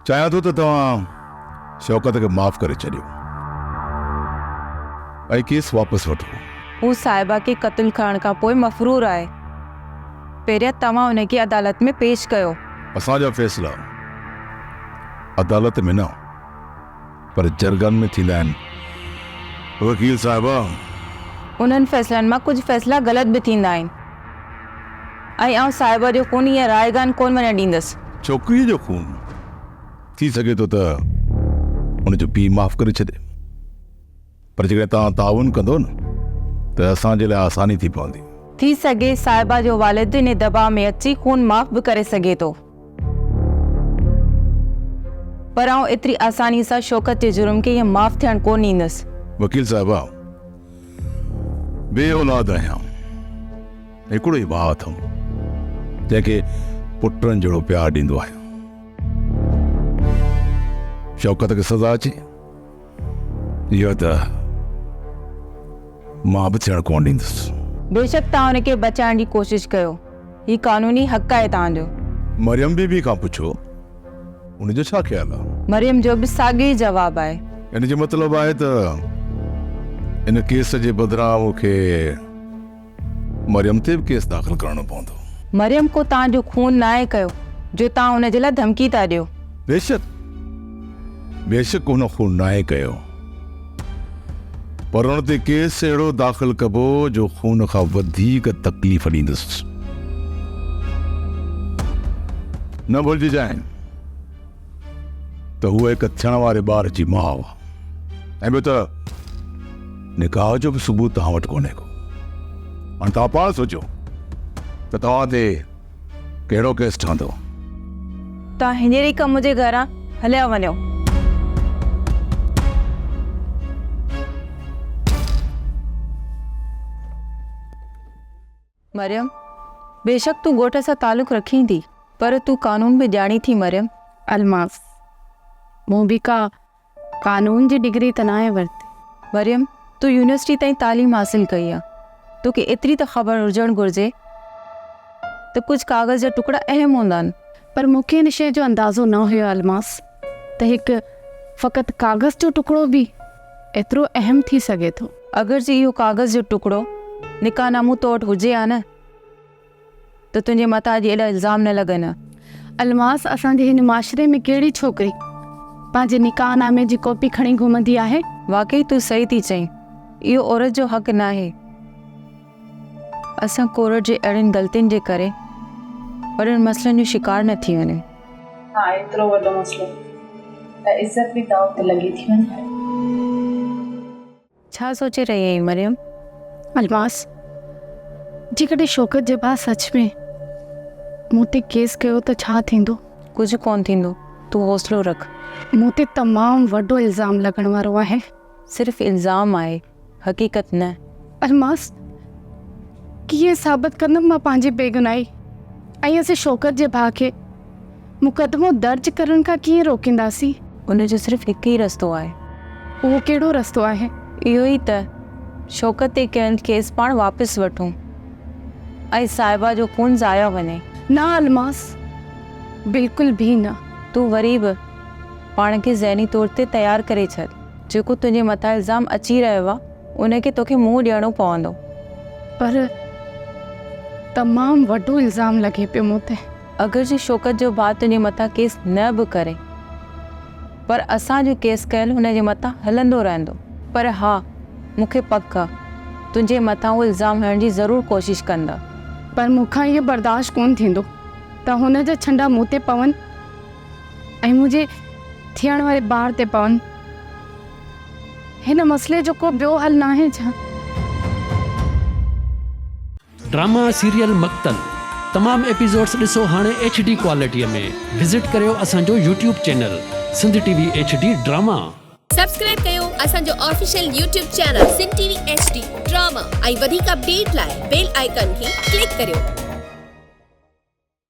چاهيان ٿو ته توهان شوڪت کي معاف ڪري ڇڏيو ۽ ڪيس واپس وٺو. هو صاحبه کي قتل ڪرڻ کان پوء مفرور آهي. پهريان توهان ان کي عدالت ۾ پيش ڪيو. اسان جا فيصلا عدالت ۾ نه پر جرڳن ۾ ٿيندا آهن وڪيل صاحبه. انهن فيصلن مان ڪجهه فيصلا غلط به ٿيندا آهن ۽ آئون صاحبه جو خون ائين رائيگان ڪونه وڃڻ ڏيندس. ڇوڪريء جو خون ٿي سگهي ٿو ته ان جو پيء معاف ڪري ڇڏي. پر جيڪڏهن توهان تعاون ڪندو نه ته اسان جي لاء آساني ٿي پوندي. ٿي سگهي صاحبه جو والد انهي دٻاء ۾ اچي خون معاف به ڪري سگهي ٿو. پر آئون ايتري آساني سان شوڪت جي جرم کي ائين معاف ٿيڻ ڪونه ڏيندس. وڪيل صاحبه، بي اولاد آهيان. هڪڙو ئي ڀاء اٿم، جنهن کي پٽن جهڙو پيار ڏيندو آهيان. شوڪت کي سزا اچي. اهو ته مان به ٿيڻ ڪونه ڏيندس. بيشڪ توهان ان کي بچائڻ جي ڪوشش ڪيو. هي قانوني حق آهي توهان جو. مريم بي بي کان پڇو ان جو ڇا خيال آهي؟ مريم جو به ساڳيو ئي جواب آهي. ان جو مطلب آهي ته ان ڪيس جي بدران مون کي مريم تي به ڪيس داخل ڪرڻو پوندو. مريم ڪو توهان جو خون ناهي ڪيو جو توهان ان جي لاء ڌمڪي ٿا ڏيو. بيشڪ بيشڪ هن خون ناهي ڪيو پر ان تي ڪيس اهڙو داخل ڪبو جو خون کان وڌيڪ تڪليف ڏيندس. نه ڀلججانء ته هوء هڪ ٿيڻ واري ٻار جي ماء آهي ۽ ٻيو ته نڪاح جو به ثبوت توهان وٽ ڪونهي ڪو. هاڻي توهان پاڻ سوچيو ته توهان تي ڪهڙو ڪيس ٺهندو. توهان هينئر ئي ڪم منهنجي گهران هليا وڃو. مريم، بيشڪ تون ڳوٺ سان تعلق رکين ٿي، پر تون قانون به ڄاڻين ٿي مريم. الماس، مون به ڪا قانون جي ڊگري ته ناهي ورتي. مريم، تو يونيورسٽي تائين تعليم حاصل ڪئي آ، توکي ايتري ته خبر هجڻ گهرجي ته ڪجهه ڪاغذ جا ٽڪڙا اهم هوندا آهن. پر مون کي ان شيء جو اندازو نه هيو الماس، ته هڪ فقط ڪاغذ جو ٽڪڙو به ايترو اهم ٿي سگهي ٿو. اگر جي اهو ڪاغذ جو ٽڪڙو نڪاح نامو تو وٽ هجي ها نه ته تنهنجي مٿان اڄ ايڏا الزام نه لڳن ها. الماس اسان جي هن معاشري ۾ ڪهڙي ڇوڪري پنهنجي نڪاح نامي جي ڪاپي کڻي گهمندي آهي؟ واقعي تون صحيح ٿي چئين. اهو عورت جو حق ناهي. اسان ڪورٽ جي اهڙين غلطين جي ڪري وڏن مسئلن جو شڪار نه ٿي وڃون. ها ايترو وڏو مسئلو ته عزت به داء تي لڳي ٿي وڃي. ڇا سوچي رهي آهين مريم؟ الماس، جيڪڏهن شوڪت جي ڀاء سچ ۾ مون تي ڪيس ڪيو ته ڇا ٿيندو؟ ڪجهه ڪونه ٿيندو، تون حوصلو رک. مون تي تمام وڏو الزام لڳڻ وارو آهي. صرف الزام آهي، حقيقت نه. الماس، ڪيئن ثابت ڪندم مان پنهنجي بيگناهي ۽ اسين شوڪت جي ڀاء کي مقدمو درج ڪرڻ کان ڪيئن روڪينداسين؟ ان جو صرف هڪ ئي رستو آهي. اهو ڪهڙو رستو آهي؟ اهو ئي ته شوڪت تي ڪيل ڪيس پاڻ واپس وٺون ۽ صاحبه جو خون ضايع وڃي. نه الماس، بلڪل به نه. تون وري به پاڻ کي ذهني طور تي تيار ڪري ڇڏ. جيڪو تنهنجي مٿان الزام اچي رهيو آهي، ان کي توکي منهن ڏيڻو پوندو. پر تمام وڏو الزام لڳي پيو مون تي. اگر جي شوڪت جو ڀاء تنهنجي مٿان ڪيس نه به ڪري پر اسان جو ڪيس ڪيل هن جي مٿان هلندو رهندو. پر ها مون کي پڪ آ تنهنجي مٿان هو الزام هڻڻ جي ضرور ڪوشش ڪندا. پر مون کان اهو برداشت ڪونه ٿيندو ته هن جا ڇنڊا مون تي پون ۽ منهنجي ٿيڻ واري ٻار تي پون. هن مسئلي جو ڪو ٻيو حل ناهي ڇا؟ ڊراما سيريل مقتل تمام ايپيسوڊس ڏسو هاڻي ايڇ ڊي ڪوالٽي ۾ وزٽ ڪريو اسان جو YouTube channel Sindh T V H D drama. Subscribe ڪيو اسان جو official YouTube channel Sindh T V H D drama ۽ وڌيڪ اپڊيٽ لاء بيل آئيڪان کي ڪلڪ ڪريو.